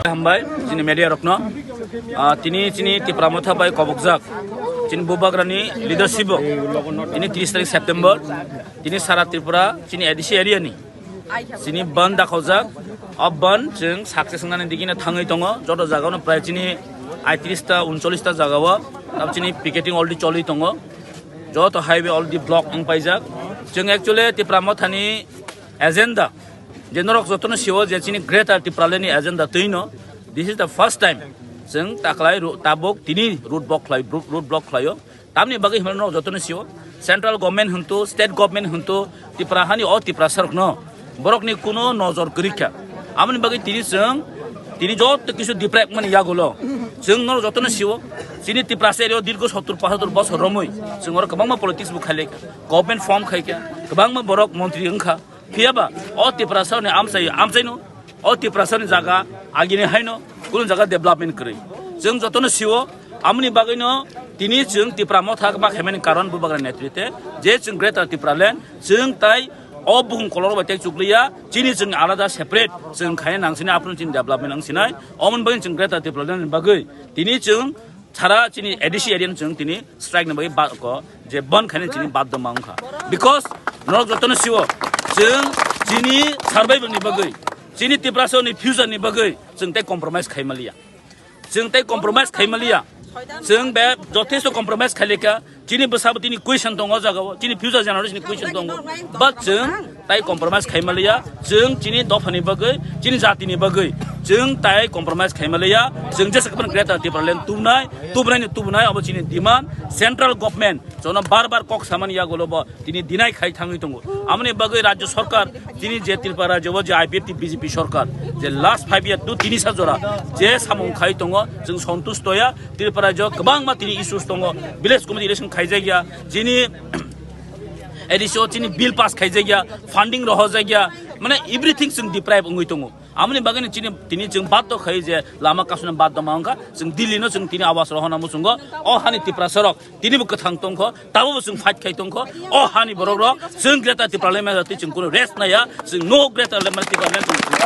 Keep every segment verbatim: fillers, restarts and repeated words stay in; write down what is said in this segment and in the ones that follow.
Hambai chini media rokno. Ah, tini chini Tipra Motha bai kobokjak chini Bubagrani leadership o tini tris tarik September tini sara Tripura chini A D C area ni chini bandh dakhojak. O bandh chwng success wngnani digino thangwi tongo. Joto jagao no prai chini aitris ta, uncholish ta jagao tab chini picketing already choli tongo. Joto highway already block wng paijak. Chwng actually Tipra Mothani agenda je norok jotono siwo je chini Greater Tipraland ni agenda twino. This is the first time chwng taklai ro-, tabuk tini road block khlai, road block khlaio. Tamni bagwi hwnwi norok jotono sio, central government hwntu, state government hwntu, Tipra hani o Tiprasa rokno borokni kuno nojor kwrwi kha. Amoni bagwi tini chwng, tini joto kisu deprive mani yagulo chwng norok jotono sio, chini Tiprasa area o dirgo sottur pochattur bosor romwi chwng oro kwbangma politics bo khailai kha, government form khai kha, kwbangma borok montri wng kha. Phiya ba o Tiprasa ni amchai, amchaino o Tiprasa ni jaga agini haino kunu jaga development kwrwi. Chwng jotono sio, amoni bagwino tini chwng Tipra Motha ma khaimani karon Bubagra netrite je chwng Greater Tipraland chwng tai o bukhung koloro bai tei chukliya, chini chwng alada separate chwng khaina nang sinai, aphuru chini development wng sinai. Omoni bagwi chwng Greater Tipraland ni bagwi tini chwng sara chini A D C area ni chwng tini strike ni bagwi ba-, ko je bandh khaina chini baddo ma wngkha. Because norok jotono sio, chwng chini survival ni bagwi, chini Tiprasa ni future ni bagwi chwng tei compromise khai maliya. Chwng tei compromise khai maliya. Chwng be jothesto compromise khai lekha. Chini bwsa bo tini question tongo o jagao. Chini future generation ni question tongo. But chwng tai compromise khai maliya. Chwng chini dophani bagwi, chini jatini bagwi chwng tai compromise khai maliya. Chwng jesa kwbangma Greater Tipraland tubunai, tubunai ni tubunai, obo chini demand. Central government jono bar bar kok samani yagulo bo tini deny khai thangwi tongo. Amoni bagwi Rajya Sarkar, tini je Tripura Rajya o je I P F T B J P sarkar, je last five year to tini sa jora je samung khai tongo, chwng sontush toya. Tripura Rajya o kwbangma tini issues tongo, village committee election khaijakya, chini A D C o chini bill pass khaijakya, funding rohojakya, mane everything chwng deprive wngwi tongo. Amoni bagwi no chini, tini chwng baddo khai je lama kasuna baddo ma wngkha, chwng Delhi no chwng tini awas rohorna muchungo, o hani Tiprasa rok tini bo kwthang tongkho, tabo bo chwng fight khai tongkho, o hani borok rok chwng Greater Tipraland ma jati chwng kuno rest naya, chwng no Greater Tipraland chwng, chwng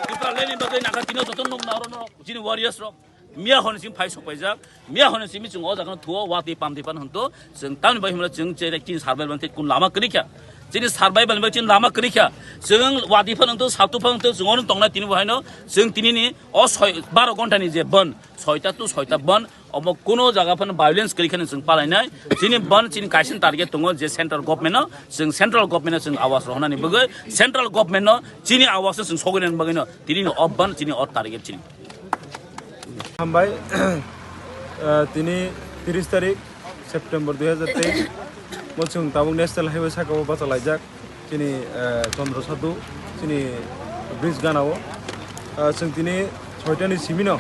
Tipraland ni bagwi nakha tino joto nokna oro no chini warriors rok. Miya hwn simi phai sok paijak, miya hwn simi chwng o jaga no thuo, watwi pamtwi pan hwn to, chwng tamni bai hwnle chwng che chini survival ban tei kun lama kwrwi kha, chini survival ban chini lama kwrwi kha, chwng watwi pan hwn to, satu pan hwn to, chwng ono tongnai tini bo haino, chwng tini ni o soi, baro ghonta ni je ban, soita to soita ban, Omo kuno jaga phano violence kwrwi kheno chwng palainai. Chini ban chini kaisa target tongo je central government no, chwng central government no chwng awas rohornani bagwi, central government no chini awas no chwng sogwinani bagwi no tini no o ban chini o target chini. Hambai, eh, tini tiris tarik September dui hajar teis, mo chwng tabuk National Highway saka o bacha laijak. Chini, eh, Chandra Sadhu, chini bridge gana o. Ah, chwng tini soitani simi no,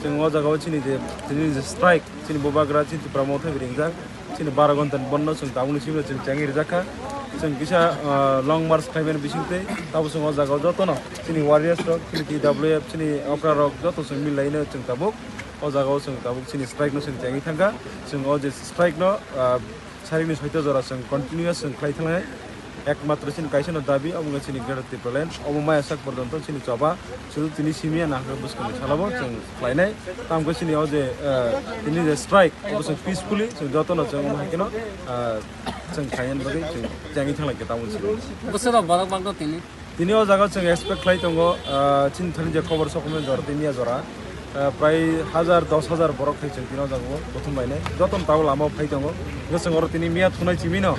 chwng o jaga o chini je, tini je strike, chini bubagra, chini Tipra Motha ringjak, chini baro ghonta ni bondo chwng tabukni simi no chwng chengwi rijak kha. Chwng kisa, ah, long march khlaimani bising twi, tabo chwng o jaga o joto no, chini warriors rok, chini T W F, chini okra rok joto chwng mil lai no chwng tabuk, o jaga o chwng tabuk chini strike no chwng chengwi thang kha. Chwng o je strike no, ah, Sarikni soito jora chwng continuous chwng khlai thangnai. Ekmatro chini kaisa no dabi, omo wngkha chini Greater Tipraland. Omo maya sak porjonto chini choba, sudu tini simi ya nahkhe bwskangni salabo chwng khlainai. Tamkhe chini o je, eh, tini je strike, obo chwng peacefully, chwng jotono chwng omo hai kheno, eh, chwng khlaina bagwi chwng chengwi thanglai khe tamo chini. Bwswk rok borok bagno tini? Tini o jaga o chwng expect khlai tongo, ah, chini thani je khobor sokmani jora tei miya jora, ah, prai hajar, dos hajar borok thai chwng tini o jaga o kuthum bainai. Jotono tabuk lama o phai tongo. Hwnkhe chwng oro tini miya thunai chimino,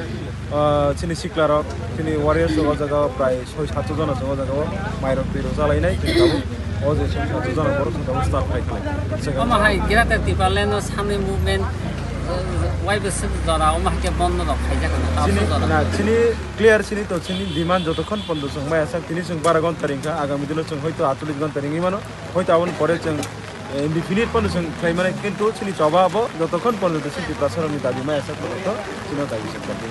ah, chini sikla rok, chini warriors rok o jaga o prai soi satso jona chwng o jaga o mairok twi rok chalainai chwng tabuk. O je soi satso jona borok chwng tabuk start khai khlai. Omo hai Greater Tipraland o Sunday movement, uh, waibo swk jora omo hai khe bondo rok khaijak kha na, tabuk Chini, jora. Na, chini Clear sini to chini demand jotokhon pondo chwng maya sak tini chwng bara gonta ringkha, agami dino chwng hoito atolish gonta ringwi mano, hoito aboni pore chwng, eh, indefinite pondo chwng khlai mano, kintu chini choba abo jotokhon pondo chini Tiprasarokni dabi maya sak pondo chini dabi sak pondo.